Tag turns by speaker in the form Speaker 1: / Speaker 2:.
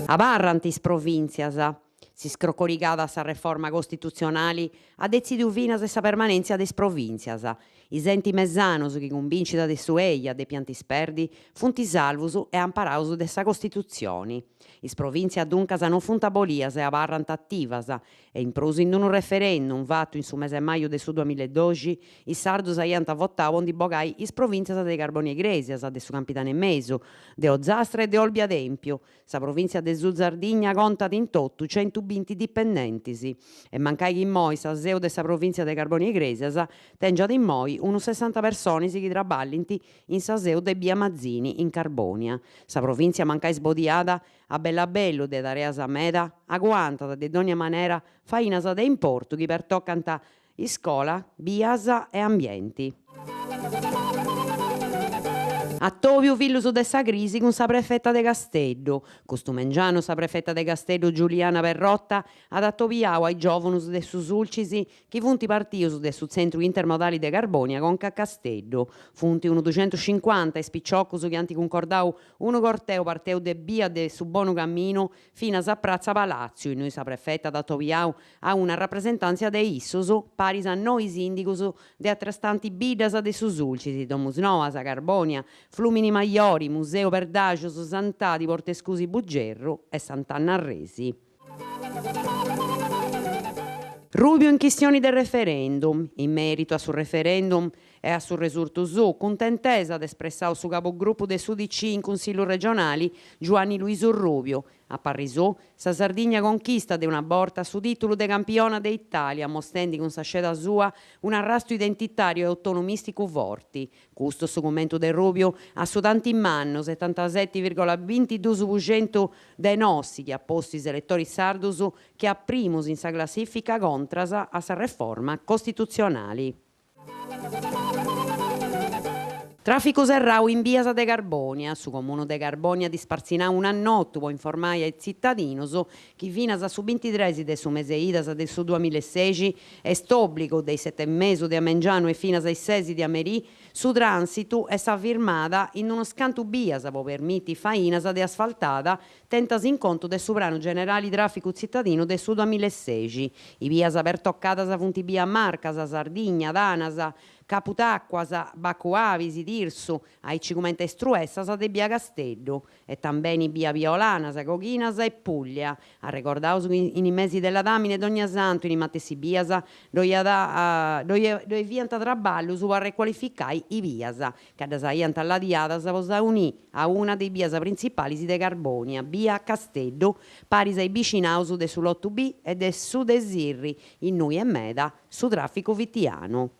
Speaker 1: Abarrant is provìntzias. S'iscrocorigada a sa reforma costitutzionali at detzidiu finas sa permanèntzia de is provìntzias. Is enti mesanus chi cun bìncida de su Eja depiant isperdi funt salvus e amparaus de sa Costitutzioni. Is provìntzias duncas non funt abolias e abarrant ativas e in prus in unu referendum fatu in su mese 'e maju de su duamillaedoxi is sardus aiant votau po ndi bogai is provìntzias de Carbònia Igrèsias, de su Campidanu 'e Mesu, de Ozastra e de Olbia Tèmpiu. Sa provìntzia de su Sardigna contat in totu centubinti dipendentis e mancai chi immoi sa seu de sa provìntzia de Carbònia Igrèsias tèngiat immoi unus sessanta personis chi traballint in sa seu de bia Mazzini in Carbònia. Sa provìntzia mancai sbodiada a bellu a bellu de tareas meda aguantat de dònnia manera fainas de importu chi pertocant iscola, bias e ambienti. Atòbiu fillus de sa crisi cun sa prefeta de Casteddu. Custu mengianu sa prefeta de Casteddu Giuliana Perrotta at atobiau a is giòvunus de su Sulcis chi funt partius de su tzentru intermodali de Carbònia conca a Casteddu. Funt unu duxentuscincuanta is piciocus chi ant cuncordau unu corteu parteu de bia de su Bonu Caminu finas a pratza Palàtziu, innui sa prefeta at atobiau a una rapresentàntzia de issus, paris a noi sìndigus de aterestanti biddas de su Sulcis, Domusnoas, Carbònia, Flùmini Majori, Museu Perdaxus, Santadi, Portescusi Bugerru e Sant'Anna Arresi. Rubiu in chistioni de referendum. In mèritu a su referendum e a su resurtu suu, cuntentesa at espressau su cabugrupu de s'UDC in Cunsillu regionali, Giuanni Luisu Rubiu, A parri suu, sa Sardigna conchistat de una borta su tìtulu de campiona de Itàlia, mostendi cun sa sceda sua un'arrastu identitàriu e autonomìsticu forti. Custu su cummentu de Rubiu a su tanti mannu, setantaseti virgola bintiduus po centu de nossi chi at postu is eletoris sardus che a primus in sa classìfica contras a sa reforma costitutzionali. Tràficu serrau in bias de Carbònia. Su Comunu de Carbònia at ispartzinau un'annotu po informai a is tzitadinus chi finas a su bintitres de su mese idas de su duamillaesexi est òbligu de is seti e mesu de a mengianu e finas a is sesi de a merì su trànsitu e sa firmada in unus cantu bias po permiti fainas de asfaltada tentas in contu de su Pranu Generali Tràficu Tzitadinu de su duamillaesexi. Is bias pertocadas funt bia Marcas, Sardigna, Tanas, Caputàcuas, Bacu Avis, Tirsu, aici cumenti is truessas de bia Casteddu e tambeni bia Piolanas, Coghinas e Pùglia. Arregordaus chi in is mesis de ladàmini e donniasantu in is matessi bias ddoi fiant traballus po arrecualificai is bias ca ddas aiant alladiadas po s'aunì a una de is bias printzipalis de Carbònia, bia Casteddu, paris a is bixinaus de su Lotu B e de su de Sirri, innui est meda su tràficu fitianu.